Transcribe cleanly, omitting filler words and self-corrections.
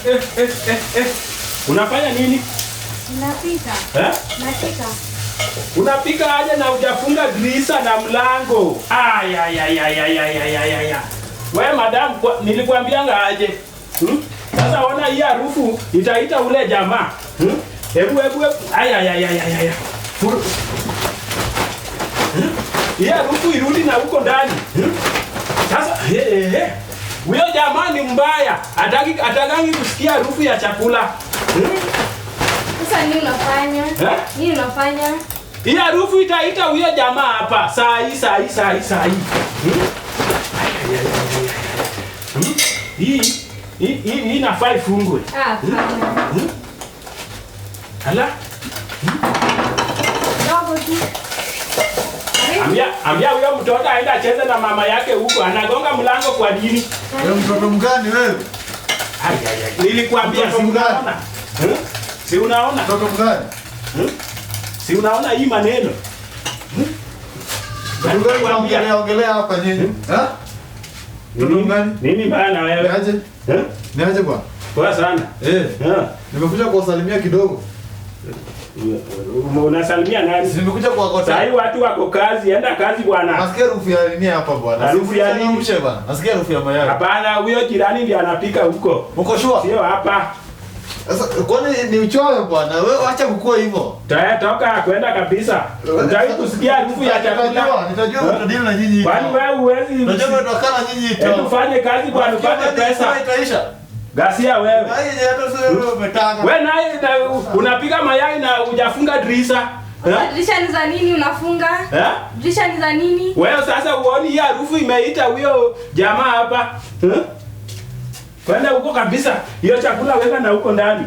Eh, eh, eh, eh. Unafanya nini? Napika. Eh? Napika. Unapika aje na hujafunga dirisha na mlango? Ay, ay, ay, ay, ay, ay, ay, ay, ay. We madam, nilikwambianga aje? Hmm? Sasa ona hii harufu itaita ule jamaa. Hmm? Hebu hebu hebu. Ay, ay, ay, ay, ay, ay. Hmm? Hii harufu irudi na huko ndani. Hmm? Sasa he, he. Huyo jamaa ni mbaya. Hataki hatakangi kusikia harufu ya chakula. Hmm? Sasa nini unafanya? Eh? Nini unafanya? Hii harufu itaita huyo jamaa hapa. Saa hii, saa hii, saa hii, saa hii. Hmm? Ay, ay, ay, ay, ay, ay. Hmm? Hii hii hii hii inafaa ifungwe. Ah, hapana. Hmm? Ala, Dogo tu. Ambia ambia huyo mtoto aende acheze na mama yake huko. Anagonga mlango kwa nini? Wewe mtoto mgani wewe? Ay, ay, ay. Nilikwambia Mtoto si mgani? unaona? Hmm? Si unaona? Mtoto mgani? Hmm? Si unaona hii maneno? Hmm? Mtoto gani Nilikwambia. unaongelea ongelea hapa nyinyi? Eh? Mtoto Nini? mgani? Nini bana wewe? Niaje? Eh? Niaje bwana? Poa sana. Eh, Eh. nimekuja kuwasalimia kidogo. Unasalimia nani? Si nimekuja kuwakota. Sahii watu wako kazi, enda kazi bwana. Nasikia harufu ya nini hapa bwana? Harufu ya nini? Mshe bwana. Nasikia harufu ya mayai. Hapana, huyo jirani ndiye anapika huko, Uko sure? sio hapa. Sasa kwani ni uchoyo bwana? Wewe acha kukua hivyo. Taya toka kwenda kabisa. Utaki kusikia harufu ya chakula. Nitajua, nitajua Eh? utadili na nyinyi. Kwani wewe huwezi? Unajua tunakana nyinyi Hebu fanye kazi bwana upate pesa. Itaisha. Gasia wewe. Mayai yenye hata sio wewe umetaka. Wewe naye unapiga mayai na hujafunga dirisha. Eh? Dirisha ni za nini unafunga? Eh? Dirisha ni za nini? Wewe sasa uoni hii harufu imeita huyo jamaa hapa. Eh? Kwenda huko kabisa. Hiyo chakula weka na huko ndani.